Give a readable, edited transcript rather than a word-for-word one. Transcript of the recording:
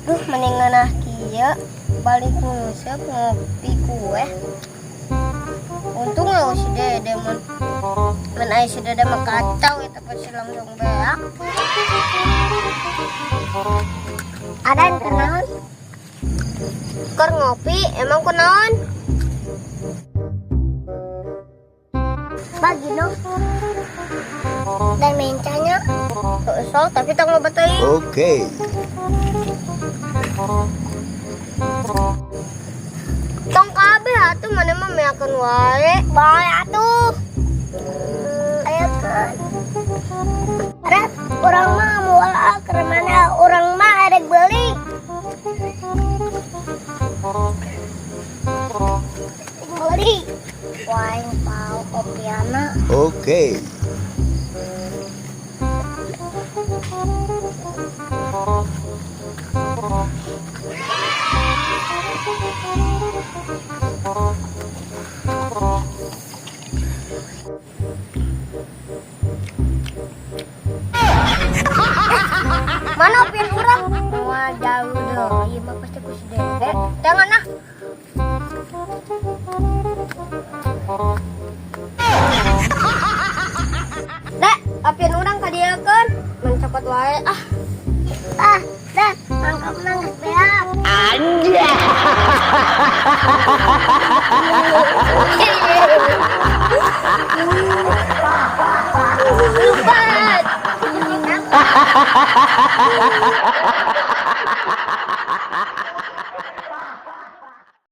Duh, mending ngeunah kieu balik nguseup ngopi kue. Untung lah si Dede mun mun aya si Dede mah kacau eta pasti langsung beak. Adan kunaon? Keur ngopi emang kunaon? Bagi dong. Dan mencanya. Sok, tapi tong loba teuing. Oke. Tong kabeh atuh maneh mah meakeun wae. Bae atuh. Ayakeun. Ada urang mah moal keur mana urang mah erek beuli. Beli. Wah, pau kopiana. Oke. Mana opian urang? Wah, jauh deh. Ieu mah pasti ku si Dede. Jangan ah. Dek, opian urang kadieukeun. Mencokot wae ah. Ah, dah, mangkap nangis beak. Anjay.